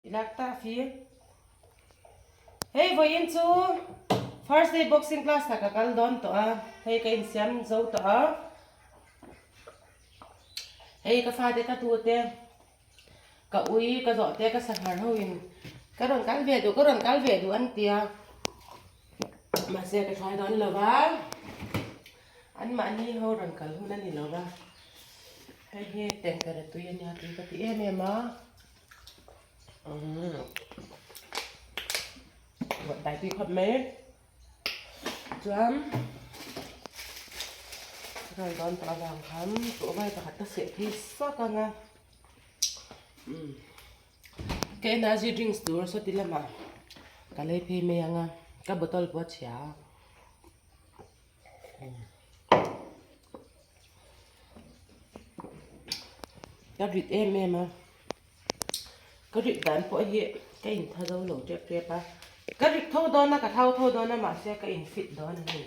I lak ta fi. Hei vawiin chu first day boxing class ah ka kal dawn tawh a, hei ka insiam zo tawh a. Hei ka fate ka tute ka ui ka zawh te ka sanghar ho in ka rawn kal ve duh ka rawn kal ve duh an tia mahse ka hruai dawn lo va anmahni ho rawn kal hun a ni lo va hei hi tengtere tui a nia tui ka ti em em a. Dai tui khawp mai chuan ka kal dawn tawh avang khan tawh vai pakhat ka seh phei sak ang a ka energy drinks tur sawti lamah ka lei phei mai ang a ka bottle pawh a chhia a. Ka rit em em a, ka rit dan pawh hi ka in tha zo lo tep tep a, ka rit tho dawn a ka thau tho dawn a mahse ka in fit dawn a ni.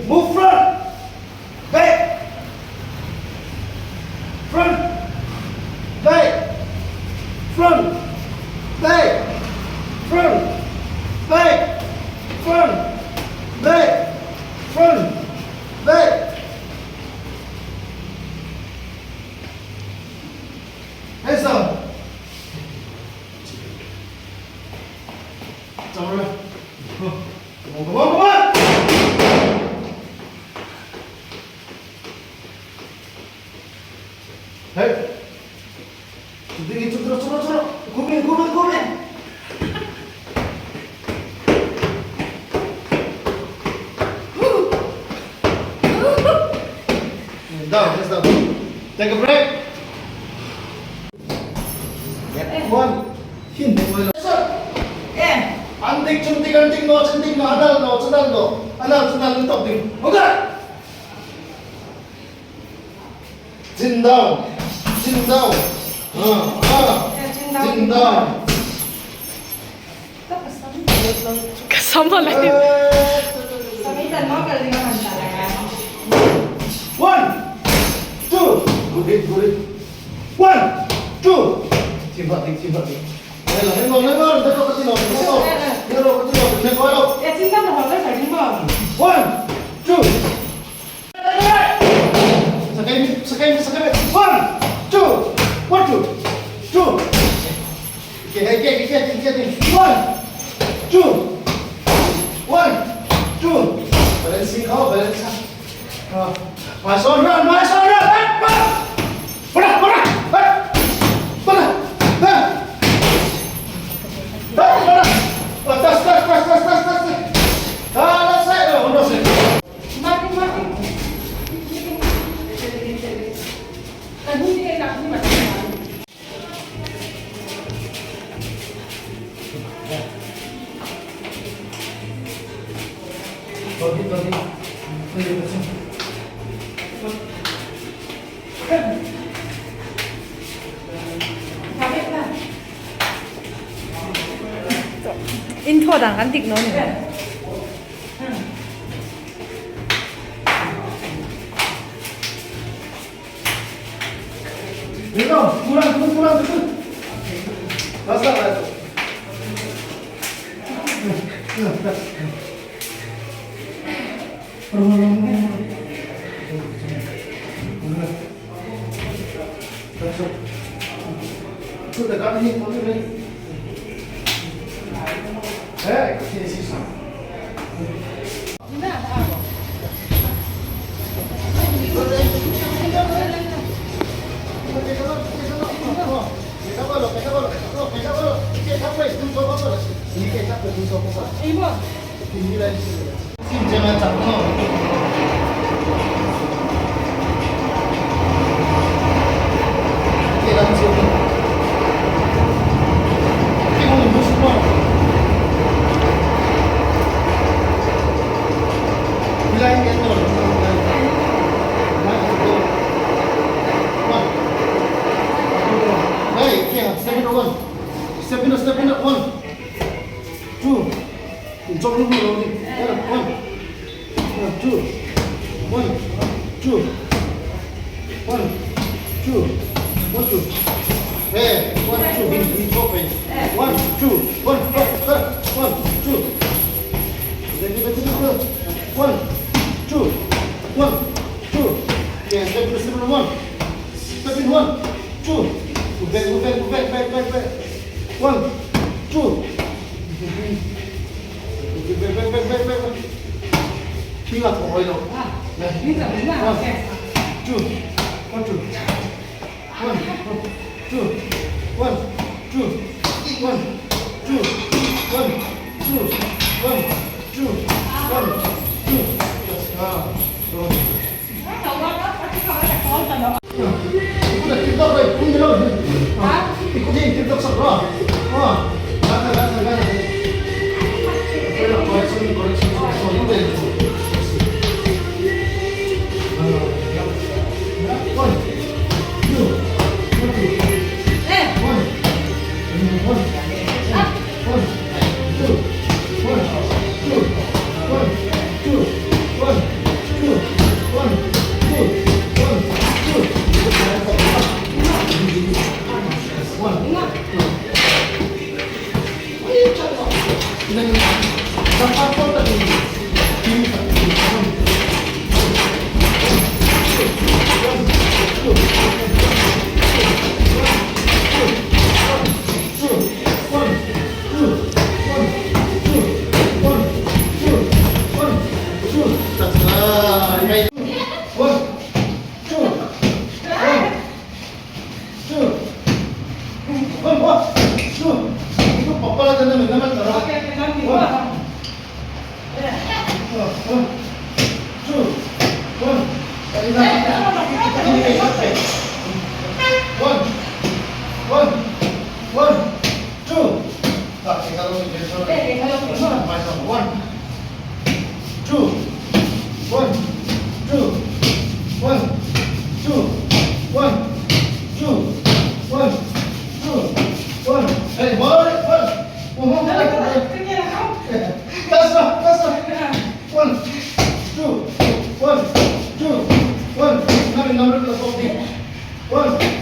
Move front! Back! Front! Back! Front! Back! Front! Back! Front! Back! Front! Back! Hands down! Come on, come on, come on! Hey! 좀 들어, 들어, 들어! 고민, 고민, 고민! Down, hands down. Take a break. One. Hin. Andik chuntik antik no chuntik no anal no chunal no anal chunal no top ding. Okay. Chin down. Chin down. Chin down. Kasama lang yun. One, two, good hit, good hit. One, two. Team up, team up. One, two. Sakay, one, two, one, two, two. Okay, okay, okay, okay. One, two, one, two. Balancing, oh, balance. My son, run, my son, run, run, run. Run, run, run, run, run. Tas, tas, tas, tas, tas, tas. Ah, left side, no, no side. Bagi, bagi. In tho dang kan tik no ni. Dito, kurang, kurang, kurang, kurang. Basta, basta. Step in, step in, one, two, one, two, one, two, one, two, one, two. Hey, one, two, one, two, one, one, two. One, two, one, two. Yeah, step in, step in, one, One, two, back, back, back, back, back, back. One, two. Back, back, back, back, back, back. Khi là thổi rồi. One, two, one, two. One, two, one, two, one, two, one, two, one, two, one, two. Ah, rồi. One, two, one, two, one,